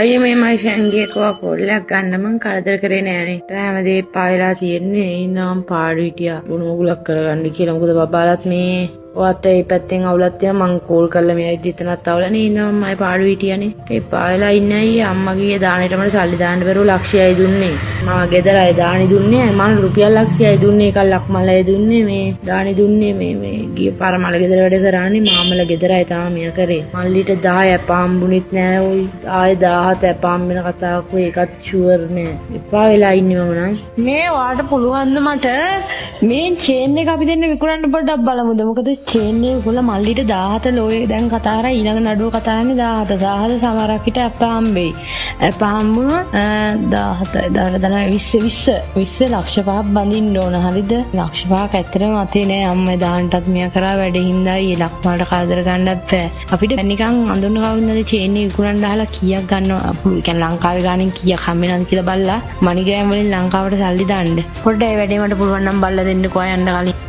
අයියේ, මේ මයි ෂැන්ගේ කෝ කෝල් එකක් ගන්න මං කරදර කරේ නෑනේ. හැමදේ එපා වෙලා තියෙන්නේ. ඒ ඉඳන් මං පාඩු හිටියා. බුණු මගුලක් කරගන්න කියලා. මොකද බබාලත් මේ ඔයාට ඒ පැත්තෙන් අවුලක් තියෙනවා. මං කෝල් කරලා මේ අයිත් එතනත් අවුලනේ. ඉතින් මම ආයේ පාඩු හිටියානේ. එපා වෙලා ඉන්නේ අයියේ. අම්මා ගියේ දානෙට මට සල්ලි දාන්න බැරුව ලක්ෂයයි දුන්නේ. මම ගෙදර අය දානි දුන්නේ. මම රුපියල් ලක්ෂයයි දුන්නේ. එකක් ලක්මල් අය දුන්නේ. මේ දානි දුන්නේ මේ මේ ගිය පාර මල ගෙදර වැඩ කරානේ. මාමල ගෙදර අය තාම මෙයා කරේ. මල්ලිට 10 අප හම්බුනේත් නෑ. ඔයි ආයේ 17 අප හම්බෙන කතාවක් ඔය ඒකත් ෂුවර් නෑ. එපා වෙලා ඉන්නේ මම නම්. මේ ඔයාට පුළුවන් ද මට මේ චේන් එක අපි දෙන්න විකුණන්න පොඩ්ඩක් බලමුද? මොකද චේන් එක විකුණලා මල්ලිට 17 ලෝයේ දැන් කතා කරා. ඊළඟ නඩුව කතා කරන්නේ 17. 17 සමහරක් විට අප හම්බෙයි. අප හම්බුණොත් 17 17 20 20 20 ලක්ෂ 5ක් බඳින්න ඕන. හරිද? ලක්ෂ 5ක් ඇත්තටම අතේ නෑ. අම්මා දාන්නටත් මෙයා කරා වැඩ හින්දා ඊ ලක්මාලට කරදර ගන්නත් බෑ. අපිට නිකන් අඳුන කවුරුන්ද චේන් එක විකුණන්න අහලා කීයක් ගන්නව, ඒ කියන්නේ ලංකාවේ ගානෙන් කීයක් හම්බ වෙනවද කියලා බලලා මනිග්‍රෑම් වලින් ලංකාවට සල්ලි දාන්න. පොඩ්ඩක් ඒ වැඩේ මට පුළුවන් නම් බලලා දෙන්නකෝ යන්න කලින්.